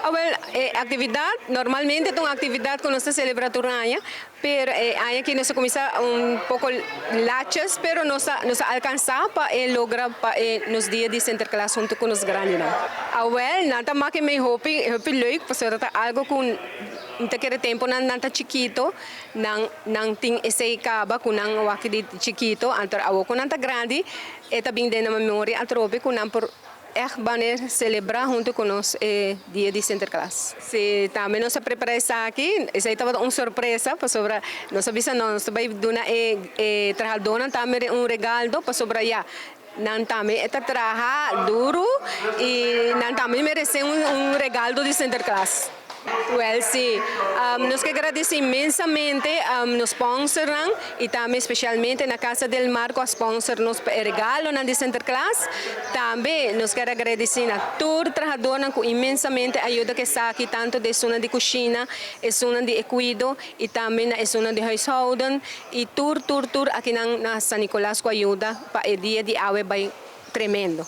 Ah, wel, actividad, normalmente ta un actividad cu nos ta celebra tur aña, pero aki nos a cuminsa un poco laat, pero nos a alcansa pa logra pa nos dia di Sinterklaas hunto cu nos grandinan. Ah, wel, nan ta maak mi hopi, hopi leuk, pasobra ta algo cu nan ta kere tempo nan nan ta chikito, nan nan tin esey caba cu nan wak di chikito, anto awo cu nan ta grandi, e ta bin den memoria atrobe cu nan por echt wanneer celebra hunto cu nos dia di Sinterklaas. Si, tambe nos a prepara esaki, esey tabata un sorpresa, pasobra nos a bisa nos bay duna e trahadornan tambe un regalo, pasobra ya, nan tambe ta traha duro y nan tambe merece un regalo di Sinterklaas. Well, si. Nos kier gradici inmensamente nos sponsor y tambe especialmente na Casa del Mar cu a sponsor nos regalo na di Sinterklaas. Tambe nos kier gradici na tur trahador cu inmensamente a yuda cu esaki, tanto di zona di cushina, zona di cuido y tambe na zona di huishouden y tur tur tur aki na San Nicolas cu a yuda pa e dia di awe bay tremendo.